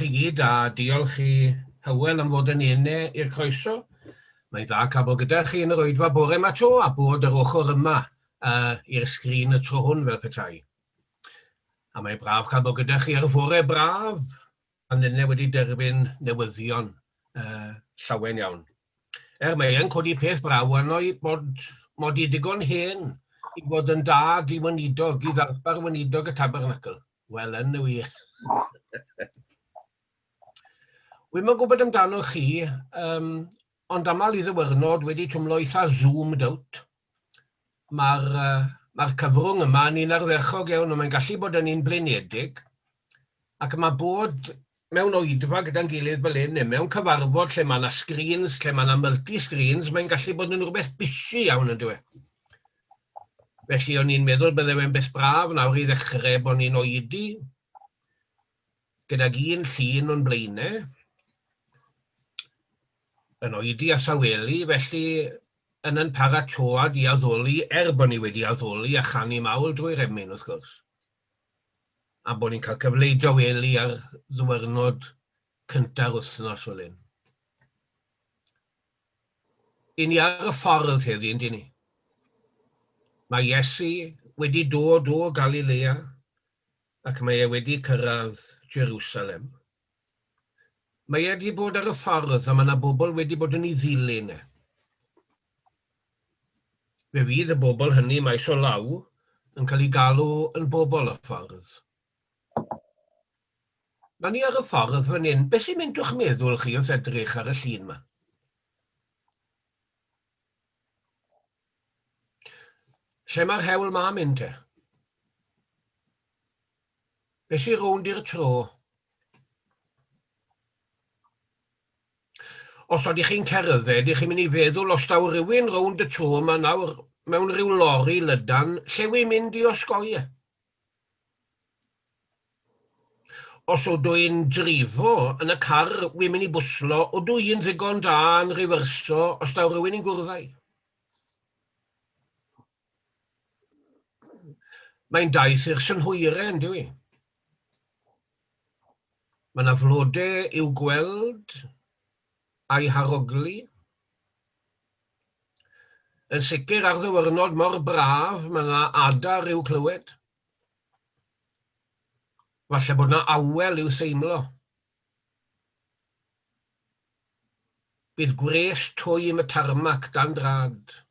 chi gyd a diolch i Hywel am fod yn ene i'r croeso. Mae'n dda cael bod gyda chi yn yr oedfa bore yma to a bod yr ochr yma uh, i'r sgrin y tro hwn fel petai. A mae'n braf cael bod gyda chi ar y fore braf a nynne wedi derbyn newyddion uh, llawen iawn. Er mae e'n codi peth braw arno i bod mod i ddigon hen i fod yn dad i weinidog, i ddarpar weinidog y tabernacl. Wel, yn y wir. Wi'm yn gwybod amdano chi, um, ond aml i ddywyrnod wedi twmlo eitha zoomed out. Mae'r uh, mae cyfrwng yma yn un ardderchog iawn, ond mae'n gallu bod yn un blinedig. Ac mae bod mewn oedfa gyda'n gilydd fel hyn, neu mewn cyfarfod lle mae yna screens, lle mae yna multi-screens, mae'n gallu bod yn rhywbeth busy iawn yn dweud. Felly o'n i'n meddwl bydde fe'n beth braf nawr i ddechrau bod ni'n oedi gydag un llun o'n blaenau, yn oedi a thawelu, felly yn yn paratoad i addoli, er bod ni wedi addoli a chanu mawl drwy'r emyn wrth gwrs, a bod ni'n cael cyfle i dawelu ar ddiwrnod cynta'r wythnos fel hyn. I ni ar y ffordd heddi, yndyn ni? Mae Iesu wedi dod o Galilea ac mae e wedi cyrraedd Jerusalem. Mae e wedi bod ar y ffordd a mae yna bobl wedi bod yn ei ddilyn e. Fe fydd y bobl hynny maes o law yn cael eu galw yn bobl y ffordd. Na ni ar y ffordd fan hyn, beth sy'n mynd o'ch meddwl chi wrth edrych ar y llun yma? Lle mae'r hewl 'ma mynd te? Be sy rownd i'r tro? Os ydych chi'n cerdded, ych chi'n mynd i feddwl os daw rhywun rownd y tro yma nawr mewn rhyw lori lydan, lle wy'n mynd i osgoi e? Os ydw i'n drifo yn y car, wi'n mynd i bwslo, ydw i'n ddigon da yn rifyrso os daw rhywun i'n gwrdd â i? Mae'n daith i'r synhwyrau, yn dyw i? Mae yna flodau i'w gweld a'i harogli. Yn sicr ar ddiwrnod mor braf mae yna adar i'w clywed. Falle bod yna awel i'w theimlo. Bydd gwres twym y tarmac dan drad.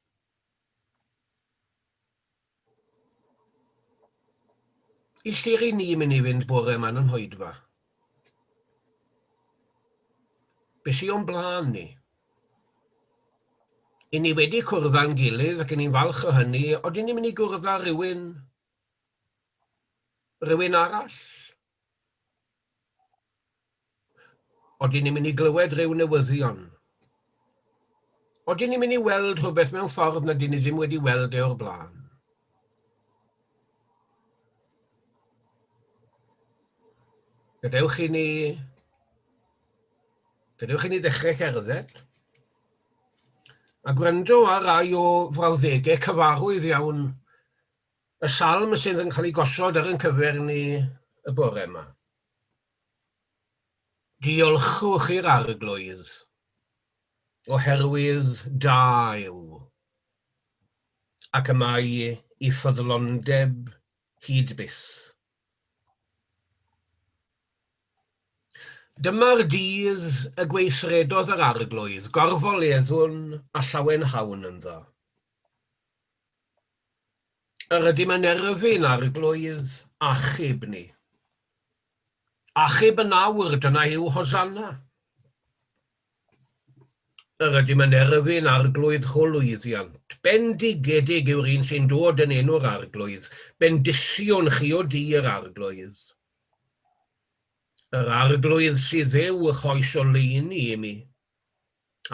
I lle ry'n ni mynd i fynd bore yma yn Nhoedfa? Be sy o'n blaen ni? I ni wedi cwrdd â'n gilydd ac i ni'n falch o hynny, odyn ni'n mynd i gwrdd â rhywun, rhywun arall? Odyn ni'n mynd i glywed rhyw newyddion? Odyn ni'n mynd i weld rhywbeth mewn ffordd nad ydyn ni ddim wedi weld e o'r blaen? Gadewch i ni... Gadewch i ni ddechrau cerdded a gwrando ar rai o frawddegau cyfarwydd iawn y salm sydd yn cael ei gosod ar ein cyfer ni y bore yma. Diolchwch i'r Arglwydd, oherwydd da yw, ac y mae i ffyddlondeb hyd byth. Dyma'r dydd y gweithredodd yr Arglwydd, gorfoleddwn a llawenhawn ynddo. Yr ydym yn erfyn, Arglwydd, achub ni. Achub yn awr, dyna yw Hosanna. Yr ydym yn erfyn, Arglwydd, rho lwyddiant. Bendigedig yw'r un sy'n dod yn enw'r Arglwydd. Bendithiwn chi o du yr Arglwydd. Yr Arglwydd sydd Dduw, rhoes oleuni i mi.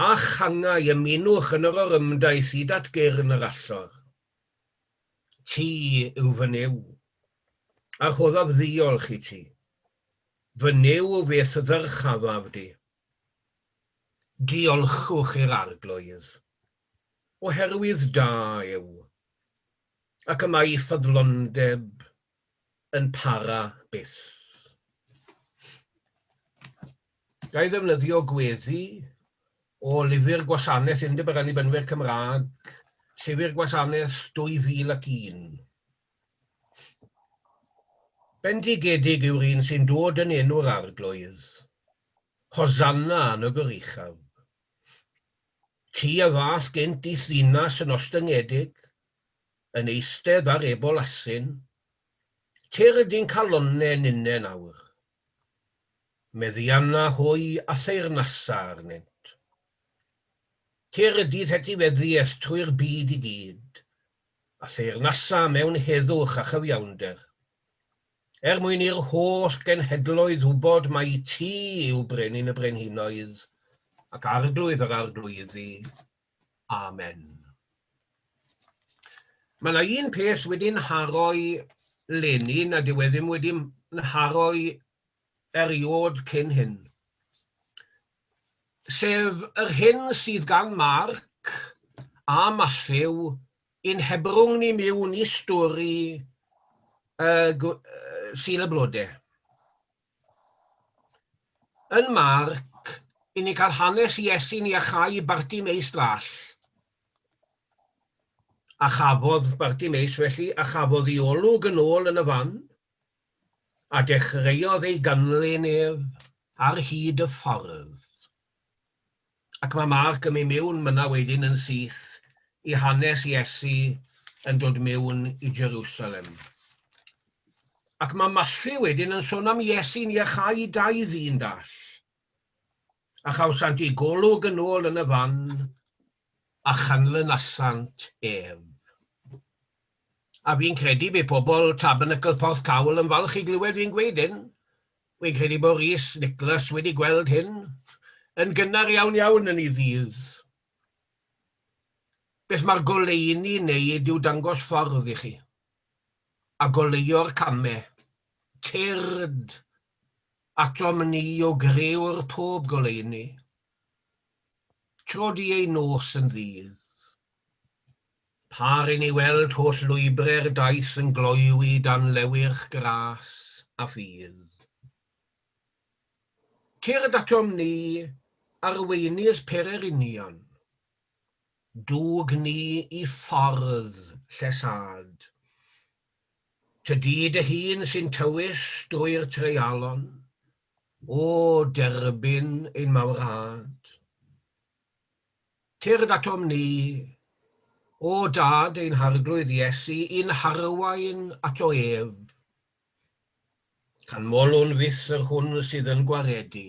A changau, ymunwch yn yr orymdaith hyd at gyrn yr allor. Ti yw fy Nuw, a rhoddaf ddiolch i ti. Fy Nuw, fe'th ddyrchafaf di. Diolchwch i'r Arglwydd, oherwydd da yw, ac y mae ei ffyddlondeb yn para byth. Ga i ddefnyddio gweddi o lyfr gwasanaeth Undeb yr Annibynwyr Cymraeg, llyfr gwasanaeth 2001. Bendigedig yw'r un sy'n dod yn enw'r Arglwydd. Hosanna yn y goruchaf. Ti a ddath gynt i'th ddinas yn ostyngedig, yn eistedd ar ebol asyn. Tyrd i'n calonnau ninne nawr. Meddianna hwy a theyrnasa arnynt. Tyrd i'th etifeddiaeth trwy'r byd i gyd, a theyrnasa mewn heddwch a chyfiawnder, er mwyn i'r holl genhedloedd wybod mai ti yw Brenin y brenhinoedd ac Arglwydd yr arglwyddi. Amen. Mae yna un peth wedi'n haroi leni nad yw e ddim wedi nharoi eriod cyn hyn, sef yr hyn sydd gan Marc a Mathew i'n hebrwng ni miwn i stori uh, Sul y Blode. Yn Marc, i ni cael hanes Iesu'n iachau Bartimeus ddall. A chafodd Bartimeus felly, a chafodd ei olwg yn ôl yn y fan, a dechreuodd ei ganlyn ef ar hyd y ffordd. Ac mae Marc yn mynd miwn myna wedyn yn syth i hanes Iesu yn dod miwn i Jerusalem. Ac mae Mathew wedyn yn sôn am Iesu'n iachau dau ddyn dall. A chawsant eu golwg yn ôl yn y fan, a chanlynasant ef. A fi'n credu bydd pobl Tabernacl Porthcawl yn falch i glywed fi'n gweud hyn. Wi'n credu bod Rhys Nicholas wedi gweld hyn yn gynnar iawn iawn yn ei ddydd. Beth mae'r goleuni wneud yw dangos ffordd i chi, a goleuo'r camau. Tyrd atom ni o grëwr pob goleuni. Tro di ei nos yn ddydd. Par i ni weld holl lwybre'r daith yn gloywi dan lewyrch gras a ffydd. Tyrd atom ni, arweinydd pererinion. Dwg ni i ffordd llesâd. Tydi dy hun sy'n tywys drwy'r treialon, o, derbyn ein mawrhad. Tyrd atom ni, O Dad ein Harglwydd Iesu, i'n harwain ato ef. Canmolwn fyth yr hwn sydd yn gwaredu,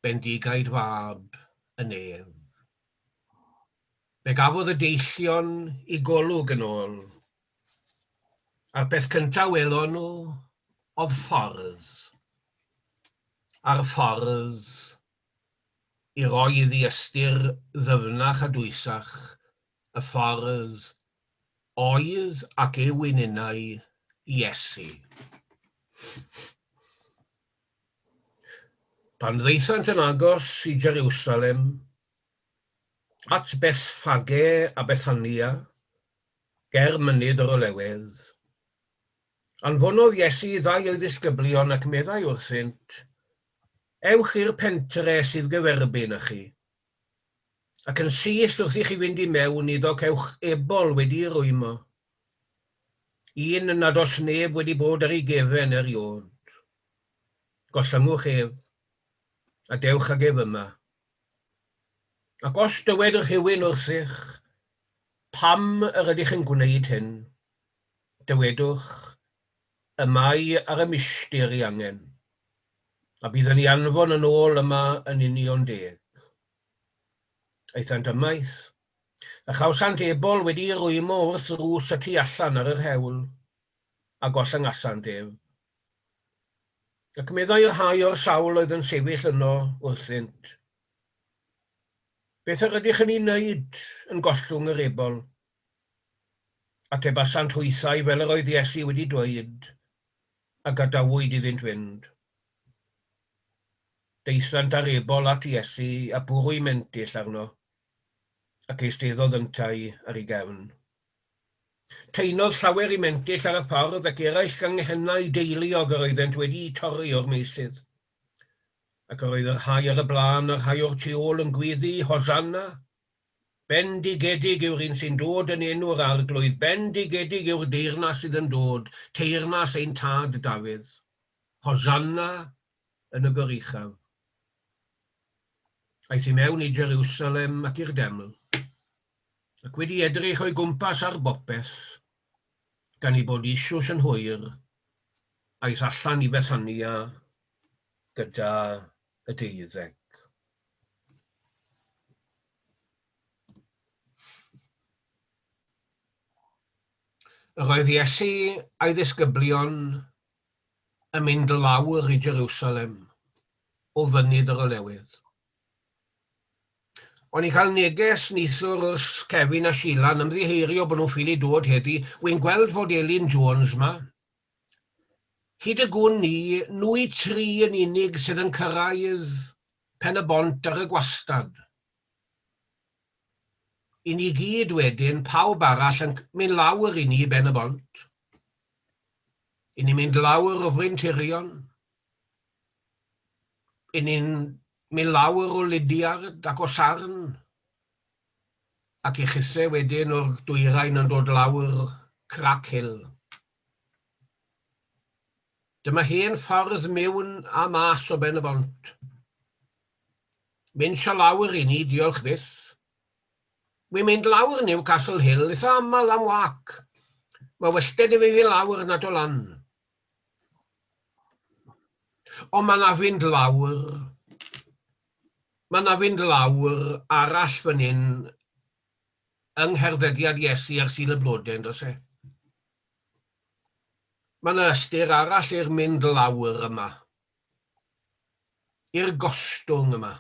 bendigaid fab y nef. Fe gafodd y deillion i golwg yn ôl, a'r peth cyntaf welon nhw oedd ffordd, a'r ffordd i roi iddi ystyr ddyfnach a dwysach, y ffordd oedd ac yw i ninnau Iesu. Pan ddaethant yn agos i Jeriwsalem, at Bethffage a Bethania, ger Mynydd yr Olewydd, anfonodd Iesu ddau o'i ddisgyblion ac meddai wrthynt, Ewch i'r pentre sydd gyferbyn â chi, ac yn syth wrth i chi fynd i mewn iddo cewch ebol wedi'i rwymo, un nad oes neb wedi bod ar ei gefen erioed. Gollyngwch ef, a dewch ag ef yma. Ac os dywed rhywun wrthych, 'Pam yr ydych yn gwneud hyn? dywedwch, 'Y mae ar y milltir ei angen, a bydd yn ei anfon yn ôl yma yn union deg. Aethant ymaith, a chawsant ebol wedi'i rwymo wrth ddrws y tu allan ar yr hewl, a gollyngasant ef. Ac meddai rhai o'r sawl oedd yn sefyll yno wrthynt, Beth yr ydych yn ei wneud yn gollwng yr ebol? Atebasant hwythau fel yr oedd Iesu wedi dweud, a gadawyd iddynt fynd. Daethant â'r ebol at Iesu a bwrw'i mentyll arno, ac eisteddodd yntau ar ei gefn. Taenodd llawer i mentyll ar y ffordd ac eraill ganghennau deiliog yr oeddent wedi'u torri o'r meysydd. Ac yr oedd y rhai ar y blaen a'r rhai o'r tu ôl yn gweddi, Hosanna! Bendigedig yw'r un sy'n dod yn enw'r Arglwydd, bendigedig yw'r deyrnas sydd yn dod, teyrnas ein tad Dafydd. Hosanna yn y goruchaf. Aeth i mewn i Jerusalem ac i'r deml, ac wedi edrych o'i gwmpas ar bopeth, gan ei bod eisoes yn hwyr, aeth allan i Bethania gyda y deuddeg. Yr oedd Iesu a'i ddisgyblion yn mynd lawr i Jerusalem o Fynydd yr Olewydd. O'n i'n cael neges neithiwr wrth Kevin a Sheila yn ymddiheurio bod nhw'n ffili dod heddi. Wy'n gweld fod Elin Jones 'ma. Hyd y gwn i, nwy tri yn unig sydd yn cyrraedd Pen y Bont ar y gwastad. I ni gyd wedyn, pawb arall yn mynd lawr i ni i Ben y Bont. I ni'n mynd lawr o Fryn Tirion. I ni'n mynd lawr o Lydiard ac o Sarn. Ac i chithe wedyn o'r dwyrain yn dod lawr Crac Hill. Dyma hen ffordd mewn a mas o Ben y Bont. Mynd sio lawr i ni, diolch byth. Wi'n mynd lawr Newcastle Hill itha amal am wâc. Mae wellted i fi fynd lawr na do lan. Ond mae 'na fynd lawr, mae 'na fynd lawr arall fan hyn yng ngherddediad Iesu ar Sul y Blodau, yn does e? Mae yna ystyr arall i'r mynd lawr yma, i'r gostwng yma.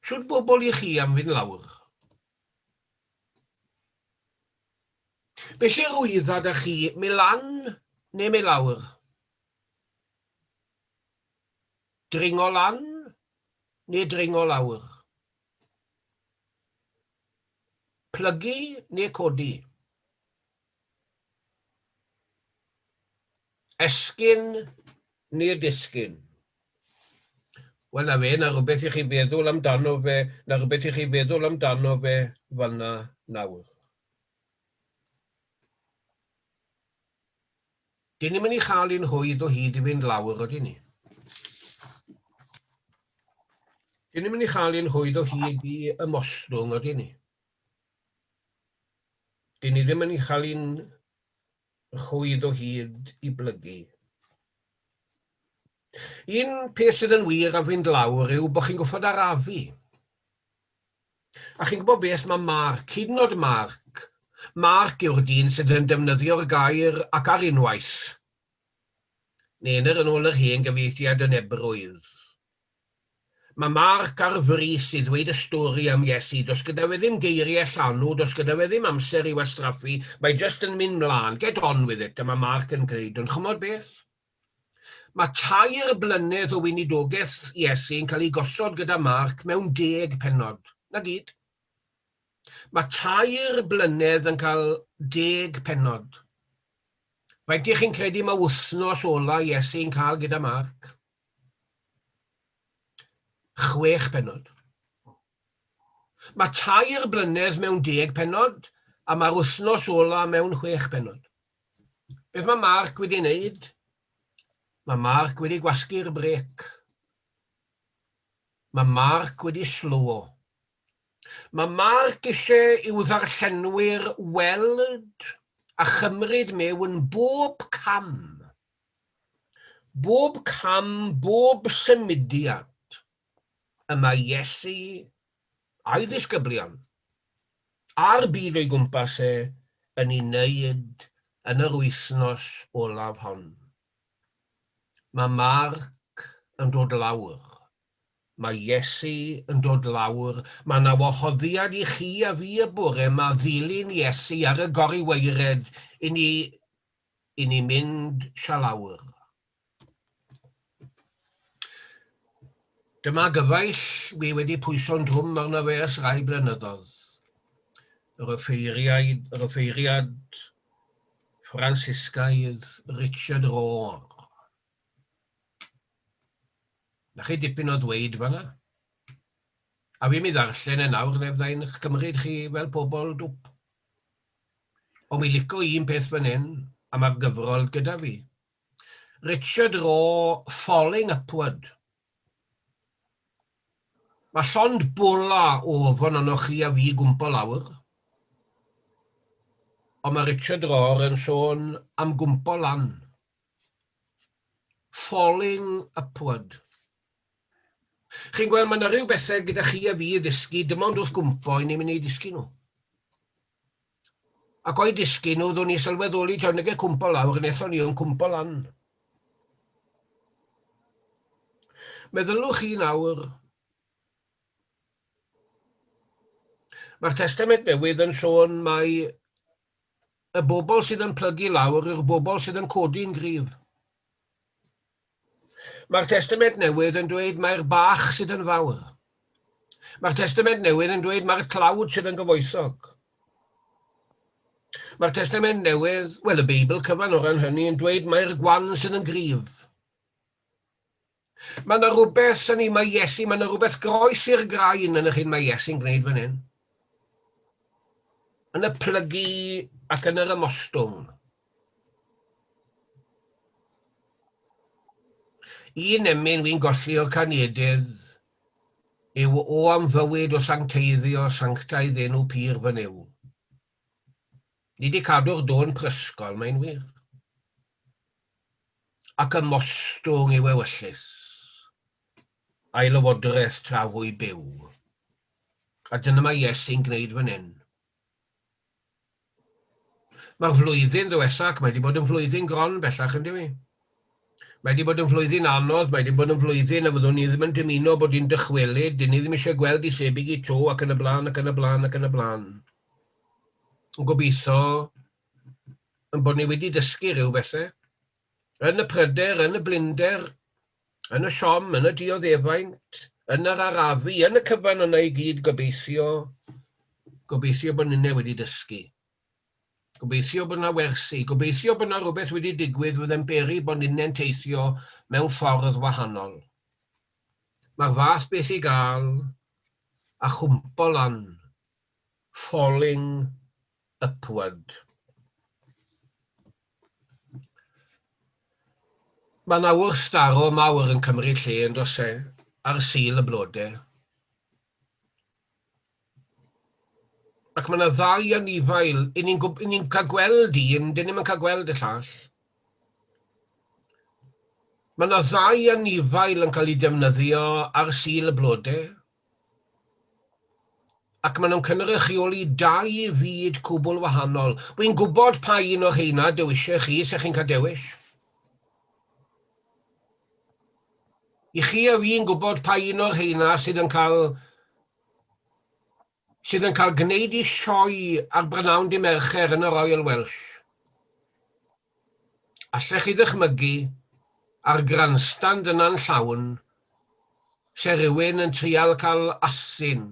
Shwt bobl i chi am fynd lawr? Be sy'n rwydda da chi, mynd lan neu mynd lawr? Dringo lan neu dringo lawr? Plygu neu codi? Esgyn neu disgyn? Wel, na fe, na rhywbeth i chi feddwl amdano fe, na rhywbeth i chi feddwl amdano fe fanna nawr. Dyn ni'n mynd i chael un rhwydd o hyd i fynd lawr, ydyn ni? Dyn ni'n mynd i chael un rhwydd o hyd i ymostwng, ydyn ni? Dyn ni ddim yn ei chael un rhwydd o hyd i blygu. Un peth sydd yn wir am fynd lawr yw bod chi'n gwybod arafu. A chi'n gwybod beth, mae Mark, hyd yn oed Mark, Mark yw'r dyn sydd yn defnyddio'r gair ac ar unwaith, neu yn yr yn ôl yr hen gyfieithiad yn ebrwydd. Mae Mark ar frys i ddweud y stori am Iesu, does gyda fe ddim geiriau llanw, does gyda fe ddim amser i wastraffu, mae jyst yn mynd mlaen, get on with it, a mae Mark yn gwneud, ond chymod beth? Mae tair blynedd o weinidogaeth Iesu yn cael ei gosod gyda Marc mewn deg pennod. Na gyd. Mae tair blynedd yn cael deg pennod. Faint ych chi'n credu mae wythnos ola Iesu'n cael gyda Marc? Chwech pennod. Mae tair blynedd mewn deg pennod, a mae'r wythnos ola mewn chwech pennod. Beth mae Mark wedi wneud? Mae Mark wedi gwasgu'r brêc. Mae Mark wedi slowo. Mae Mark eisiau i'w ddarllenwyr weld a chymryd mewn bob cam. Bob cam, bob symudiad y mae Iesu a'i ddisgyblion, a'r byd o'i gwmpas e, yn ei wneud yn yr wythnos olaf hon. Mae Marc yn dod lawr. Mae Iesu yn dod lawr. Mae 'na wahoddiad i chi a fi y bore 'ma ddilyn Iesu ar y goriwaered i ni i ni mynd sialawr. Dyma gyfaill wi wedi pwyso'n drwm arno fe ers rai blynyddoedd. Yr offeiriaid, yr offeiriad Ffransisgaidd Richard Rohr. Na chi dipyn o ddweud fanna. A fi'n mynd ddarllen e nawr, neu fydda i'n cymryd chi fel pobl dwp. Ond mi lico un peth fan hyn, a mae'r gyfrol gyda fi. Richard Raw, Falling Upward. Mae llond bola o ofon arnoch chi a fi gwmpo lawr. Ond mae Richard Rohr yn sôn am gwmpo lan. Falling upward. Chi'n gweld, mae yna rhyw bethau gyda chi a fi i ddysgu, dim ond wrth gwmpo i ni'n mynd i ddysgu nhw. Ac o'i dysgu nhw, ddwn ni sylweddoli taw nige cwmpo lawr, wnaethon ni ond cwmpo lan. Meddylwch chi nawr, mae'r Testament Newydd yn sôn mai y bobl sydd yn plygu lawr yw'r bobl sydd yn codi'n gryf. Mae'r Testament Newydd yn dweud mai'r bach sydd yn fawr. Mae'r Testament Newydd yn dweud mai'r tlawd sydd yn gyfoethog. Mae'r Testament Newydd, wel y Beibl cyfan o ran hynny, yn dweud mai'r gwan sydd yn gryf. Mae yna rhywbeth yn ei, mae Iesu, mae yna rhywbeth groes i'r graen yn yr hyn mae Iesu'n gwneud fan hyn. Yn y plygu ac yn yr ymostwng. Un emyn wi'n golli o'r caniedydd yw O am fywyd o sancteiddio sanctaidd enw pur fy Nuw. Ni 'di cadw'r dôn prysgol, mae'n wir. Ac ymostwng i'w ewyllys, a'i lywodraeth tra fwy byw. A dyna mae Iesu'n gwneud fan hyn. Mae'r flwyddyn ddiwetha, ac mae wedi bod yn flwyddyn gron bellach, yn dyw hi? Mae wedi bod yn flwyddyn anodd, mae wedi bod yn flwyddyn a fyddwn ni ddim yn dymuno bod hi'n dychwelyd, dyn ni ddim eisiau gweld ei thebyg i to ac yn y blaen ac yn y blaen ac yn y blaen. Yn gobeithio yn bod ni wedi dysgu rhyw bethau. Yn y pryder, yn y blinder, yn y siom, yn y dioddefaint, yn yr arafu, yn y cyfan yna i gyd, gobeithio, gobeithio bod ninne wedi dysgu. Gobeithio bod yna wersi, gobeithio bod yna rhywbeth wedi digwydd fydde'n beri bod ninne'n teithio mewn ffordd wahanol. Mae'r fath beth i gael a chwmpo lan, falling upward. Mae 'na wrthdaro mawr yn cymryd lle yn does e, ar Sul y Blode. Ac mae 'na ddau anifail, 'yn ni'n gwb- 'yn ni'n cael gweld un, 'dyn ni'm yn cael gweld y llall. Mae 'na ddau anifail yn cael eu defnyddio ar Sul y Blode. Ac maen nhw'n cynrychioli dau fyd cwbl wahanol. Wi'n gwybod pa un o'r rheina dewisech chi, 'se chi'n cael dewis. I chi a fi'n gwybod pa un o'r rheina sydd yn cael sydd yn cael gwneud i sioe ar brynawn dy Mercher yn y Royal Welsh. Allech chi ddychmygu, a'r grandstand yna'n llawn, 'se rhywun yn trial cael asyn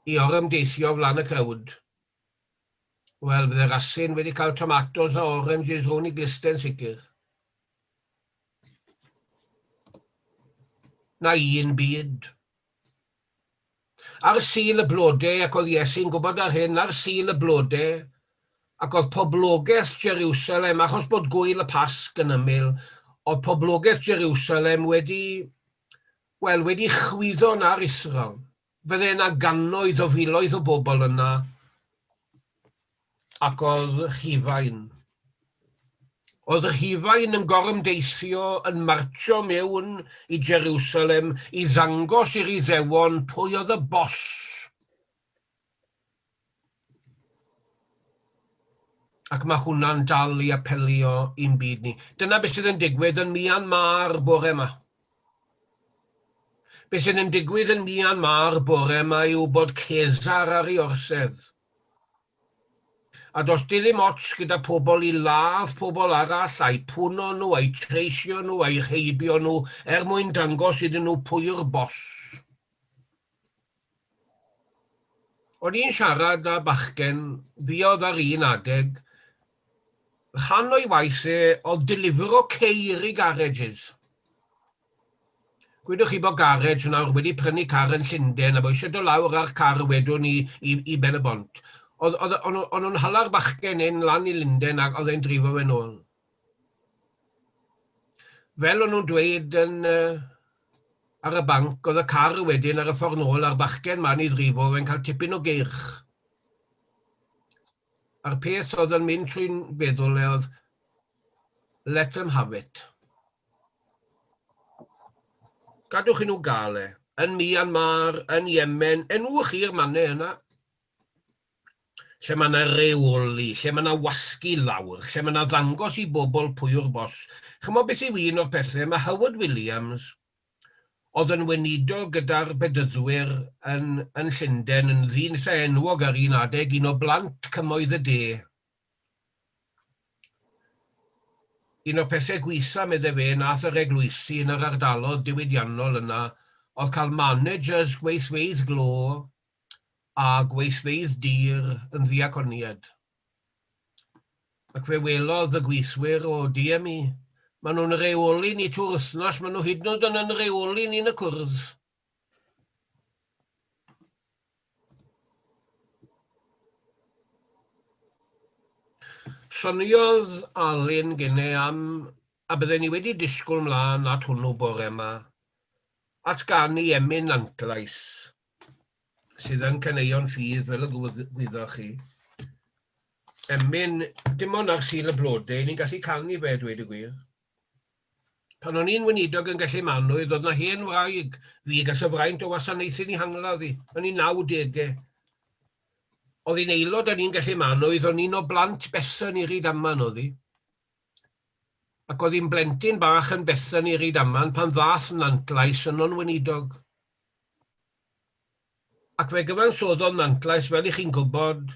i orymdeithio flan y crowd? Wel, fydde'r asyn wedi cael tomatos a oranges rownd i glust e'n sicr. Na un byd. Ar Sul y Blode, ac oedd Iesu'n gwybod ar hyn, ar Sul y Blode, ac oedd poblogaeth Jerusalem, achos bod gwyl y Pasg yn ymyl, oedd poblogaeth Jerusalem wedi, wel, wedi chwyddo'n aruthrol. Fydde yna gannoedd o filoedd o bobl yna, ac oedd Rhufain. Oedd Rhufain yn gorymdeithio, yn martsio mewn i Jerusalem i ddangos i'r Iddewon pwy oedd y boss. Ac mae hwnna'n dal i apelio i'n byd ni. Dyna beth sydd yn digwydd yn Myanmar bore yma. Beth sydd yn digwydd yn Myanmar bore yma yw bod Cesar ar ei orsedd. A does di ddim ots gyda pobl i ladd pobl arall, a'u pwno nhw, a'u treisio nhw, a'u rheibio nhw, er mwyn dangos iddyn nhw pwy yw'r boss. O'n i'n siarad â bachgen, fuodd ar un adeg, rhan o'i waith e oedd delifro ceir i garages. Gwedwch chi bod garej nawr wedi prynu car yn Llundain a bod eisiau dod lawr â'r car wedwn i, i, i Ben y Bont. Oedd, oedd, o'n nhw- o'n nhw'n hala'r bachgen hyn lan i Lundain ac oedd e'n dreifo fe nôl. Fel o'n nhw'n dweud yn, uh, ar y banc, oedd y car wedyn ar y ffordd nôl a'r bachgen ma'n ei ddrifo fe'n cael tipyn o geirch. A'r peth oedd yn mynd trwy'n feddwl e oedd, let them have it. Gadwch i nhw gael e. Yn Myanmar, yn Yemen, enwch chi'r mannau yna. Lle mae yna reoli, lle mae yna wasgu lawr, lle mae yna ddangos i bobl pwy yw'r bos. Chymod beth yw un o'r pethau, mae Howard Williams, oedd yn weinidog gyda'r Bedyddwyr yn, yn Llundain, yn ddyn eitha enwog ar un adeg, un o blant cymoedd y de. Un o'r pethau gwaetha, medde fe, nath yr eglwysi yn yr ardalodd diwydiannol yna, oedd cael managers gweithfeydd glo a gweithfeydd dur yn ddiaconiaid. Ac fe welodd y gweithwyr, o dear me, maen nhw'n rheoli ni trwy'r wythnos, maen nhw hyd yn oed yn yn rheoli ni yn y cwrdd. Soniodd Alun gynne am, a bydden ni wedi disgwyl mlaen at hwnnw bore yma, at ganu emyn Nantlais. sydd yn caneuon ffydd, fel y gwyddoch chi. Emyn, dim ond ar Sul y Blodau, ni'n gallu canu fe, dweud y gwir. Pan o'n i'n weinidog yn Gelli Manwydd, oedd na hen wraig fi gas y fraint o wasanaethu ni hangladd i, o'n i'n 90au. Oedd hi'n aelod o'n i'n Gelli Manwydd, o'n i'n o blant Bethany Rydaman oedd hi. Ac oedd hi'n blentyn bach yn Bethany Rydaman pan ddath Nantlais yno'n weinidog. Ac fe gyfansoddodd Nantlais, fel i chi'n gwybod,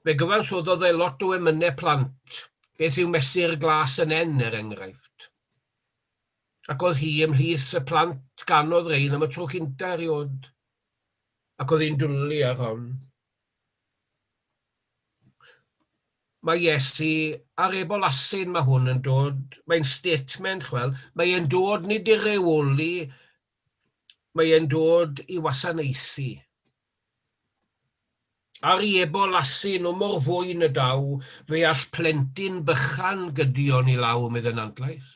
fe gyfansoddodd e lot o emynau plant, beth yw mesur glas yn en, er enghraifft. Ac oedd hi ymhlith y plant ganodd rein am y tro cynta eriod. Ac oedd hi'n dwlu ar hon. Mae Iesu ar ebol asyn mae hwn yn dod, mae'n statement, chwel, mae e'n dod nid i reoli Mae e'n dod i wasanaethu. Ar i ebol asyn o mor fwyn y daw, fe all plentyn bychan gydion i law, medde Nantlais.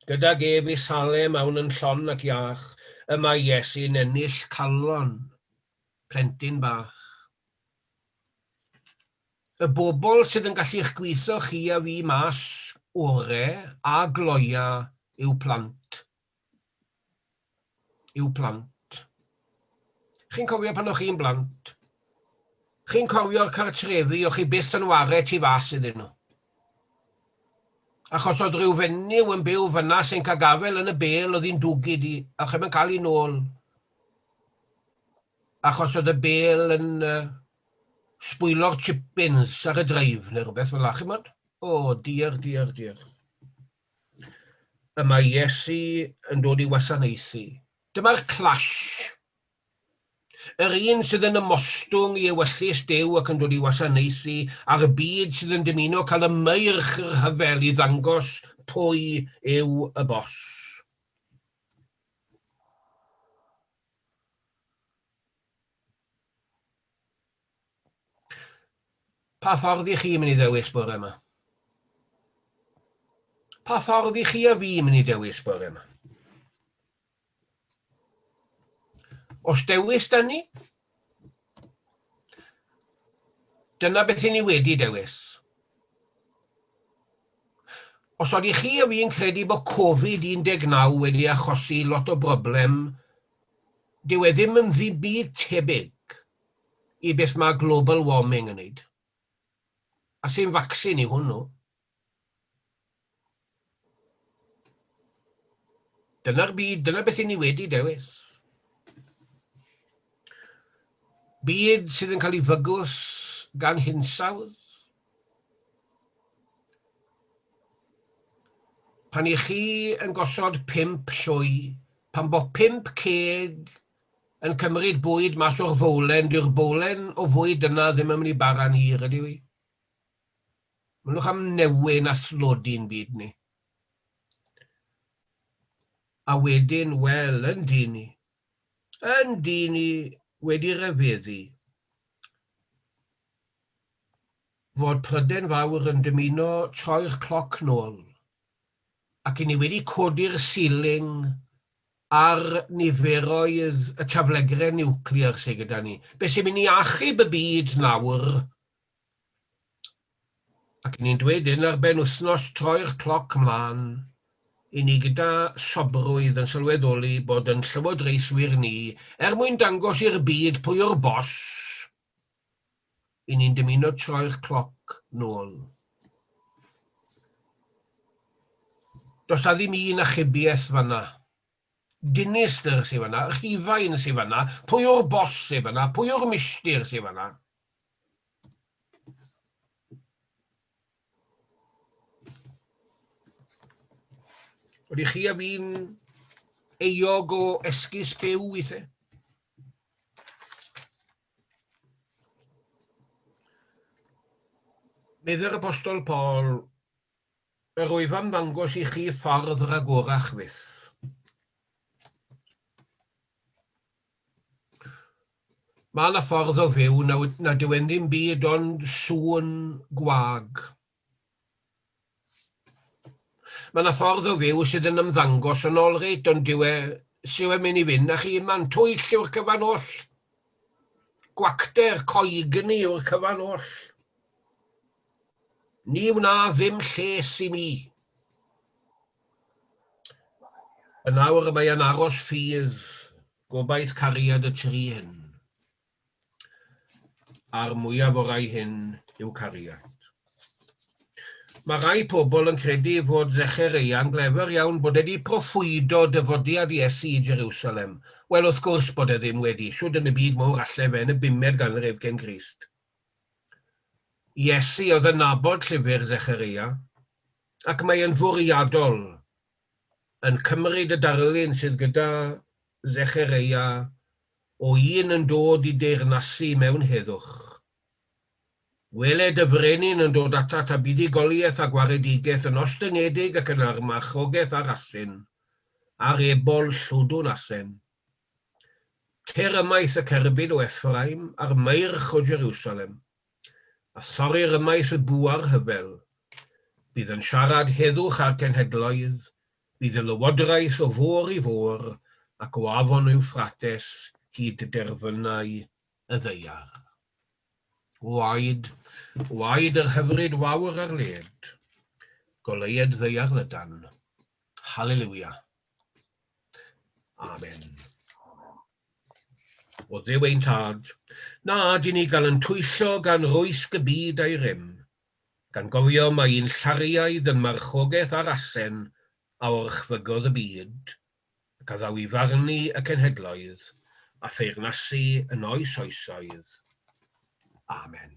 Gydag ef i Salem awn yn llon ac iach, y mae Iesu'n ennill calon plentyn bach. Y bobl sydd yn gallu'ch gwitho chi a fi mas ore a gloia yw plant. Yw plant. Chi'n cofio pan o'ch chi'n blant? Chi'n cofio'r cartrefi o'ch chi byth yn ware tu fas iddyn nhw? Achos oedd rhyw fenyw yn byw fyna sy'n cael gafel yn y bêl oedd hi'n dwgu di, a chi'm yn cael ei nôl. Achos oedd y bêl yn uh, sbwylo'r chippins ar y dreif neu rhywbeth fel 'na, chimod? O, diar, diar, diar. Y mae Iesu yn dod i wasanaethu. Dyma'r clash. Yr un sydd yn ymostwng i ewyllys Duw ac yn dod i wasanaethu, a'r byd sydd yn dymuno cael y meirch rhyfel i ddangos pwy yw y bos. Pa ffordd i chi mynd i ddewis bore yma? Pa ffordd i chi a fi mynd i dewis bore yma? Os dewis da ni, dyna beth i ni wedi dewis. Os oeddech chi a fi'n credu bod Covid-19 wedi achosi lot o broblem, dyw e ddim yn ddim byd tebyg i beth mae global warming yn neud. A sy'n vaccine i hwnnw. Dyna'r byd, dyna beth i ni wedi dewis. Byd sydd yn cael ei fygwth gan hinsawdd. Pan i chi yn gosod pump llwy, pan bo pump ceg yn cymryd bwyd mas o'r fowlen, dyw'r bowlen o fwyd yna ddim yn mynd i bara'n hir, ydyw i? Mynnwch am newyn a thlodi'n byd ni. A wedyn, wel, yn dyn ni, yn dyn ni wedi rhyfeddu fod Prydain Fawr yn dymuno troi'r cloc nôl, ac i ni wedi codi'r ceiling ar niferoedd y taflegrau niwclear sydd gyda ni. Be sy'n mynd i achub y byd nawr? Ac ni'n dweud hyn ar benwythnos troi'r cloc mlaen, i ni gyda sobrwydd yn sylweddoli bod yn llywodraethwyr ni, er mwyn dangos i'r byd pwy yw'r bos, i ni'n dymuno troi'r cloc nôl. Does 'na ddim un achubiaeth fanna. Dinistr sydd fanna, Rhufain sydd fanna, pwy yw'r bos sydd fanna, pwy yw'r mistir sydd fanna? Ydych chi a fi'n euog o esgus byw weithiau? Meddai'r Apostol Paul, yr wyf am ddangos i chi ffordd ragorach fyth. Mae yna ffordd o fyw nad yw e'n ddim byd ond sŵn gwag. Mae yna ffordd o fyw sydd yn ymddangos yn olreit, ond dyw e, sydd e'n mynd i fynd â chi unman. Twyll yw'r cyfan oll. Gwacter, coegni yw'r cyfan oll. Ni wna ddim lles i mi. Yn awr mae yn aros ffydd, gobaith cariad y tri hyn. A'r mwyaf o rai hyn yw cariad. Mae rhai pobl yn credu fod Zechereia yn glefer iawn bod e wedi proffwydo dyfodiad Iesu i Jerusalem. Wel, wrth gwrs bod e ddim wedi. Shwd yn y byd mowr alle fe yn y bumed ganrif cyn Crist? Iesu oedd yn nabod llyfr Zechereia, ac mae e'n fwriadol yn cymryd y darlun sydd gyda Zechereia o un yn dod i deyrnasu mewn heddwch. Wele dy frenin yn dod atat â buddugoliaeth a gwaredigaeth yn ostyngedig ac yn armarchogaeth ar asyn, ar ebol llwdwn asen. Tyr ymaith y cerbyd o Effraim a'r meirch o Jerusalem, a thorir ymaith y bwa rhyfel. Bydd yn siarad heddwch â'r cenhedloedd, bydd y lywodraeth o fôr i fôr ac o afon Ewffrates hyd derfynau y ddaear. Waed, waed yr hyfryd wawr ar led, goleued ddaear lydan. Haleliwia. Amen. O Dduw ein Tad, na ad i ni gael yn twyllo gan rwysg y byd a'i rym, gan gofio mai un llariaidd yn marchogaeth ar asen a orchfygodd y byd, ac a ddaw i farnu y cenhedloedd, a theyrnasu yn oes oesoedd. Amen.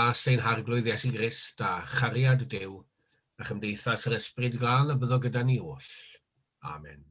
Gras ein Harglwydd Iesu Grist a chariad Duw a chymdeithas yr Ysbryd Glân y byddo gyda ni oll. Amen.